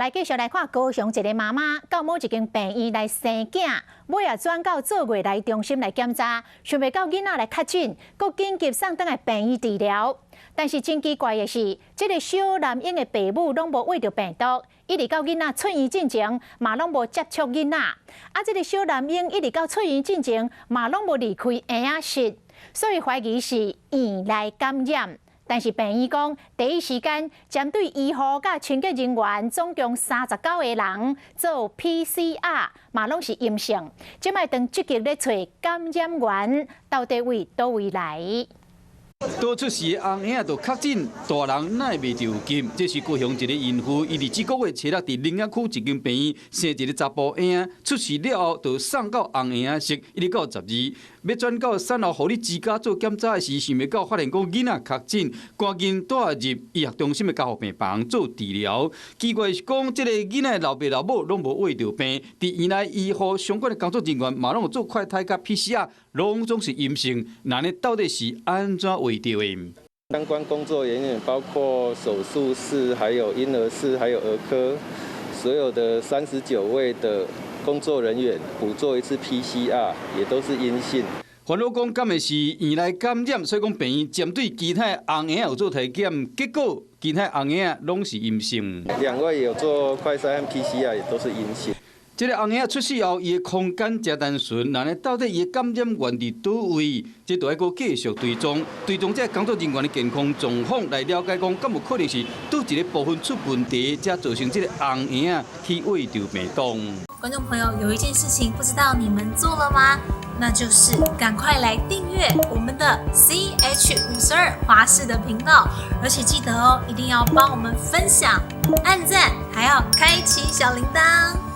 來繼續來看高雄一个媽媽到某一間病院來生囝，尾仔轉到坐月來中心來檢查，想袂到囡仔來確診，閣緊急送轉來病院治療。但是真奇怪的是，這个小男嬰的爸母攏無秽著病毒，一直到囡仔出院進前，嘛攏無接觸囡仔。啊，這个小男嬰一直到出院進前，嘛攏無離開嬰仔室，所以懷疑是院內感染。但是病院講，第一時間針對醫護佮清潔人員總共39個人做 PCR，嘛攏是陰性。這擺當積極咧揣感染源到底佇佗位來。佗出世的紅嬰仔就確診，大人哪會袂著急？這是高雄一个孕婦，伊佇這个月初六佇苓仔區一間病院生一个查埔嬰仔，出世了後就送到紅嬰仔室，一直到12，欲轉到產後護理之家做檢查的時，想袂到發現講囡仔確診，趕緊帶入醫學中心的加護病房做治療。奇怪是講，這个囡仔的老爸老母攏無秽著病，佇院內醫護相關的工作人員嘛攏有做快篩佮 PCR，攏總是陰性。那呢到底是按怎秽著的？相關工作人員包括手術室、還有嬰兒室、還有兒科，所有的39位的工作人員補做一次 PCR，也都是陰性。煩惱講，敢會是院內感染，所以講病院針對其他紅嬰仔有做體檢，結果其他紅嬰仔攏是陰性。 2位有做快篩和 PCR，也都是陰性。這个紅嬰仔出世後，伊的空間誠單純，那呢到底伊的感染源佇佗位？這都愛閣繼續追蹤，追蹤這工作人員的健康狀況來了解，講敢有可能是佗一个部分出問題，才造成這个紅嬰仔去秽著病毒。觀眾朋友，有一件事情不知道你們做了嗎？那就是趕快來訂閱我們的 CH52華視的頻道，而且記得哦，一定要幫我們分享、按讚，還要開啟小鈴鐺。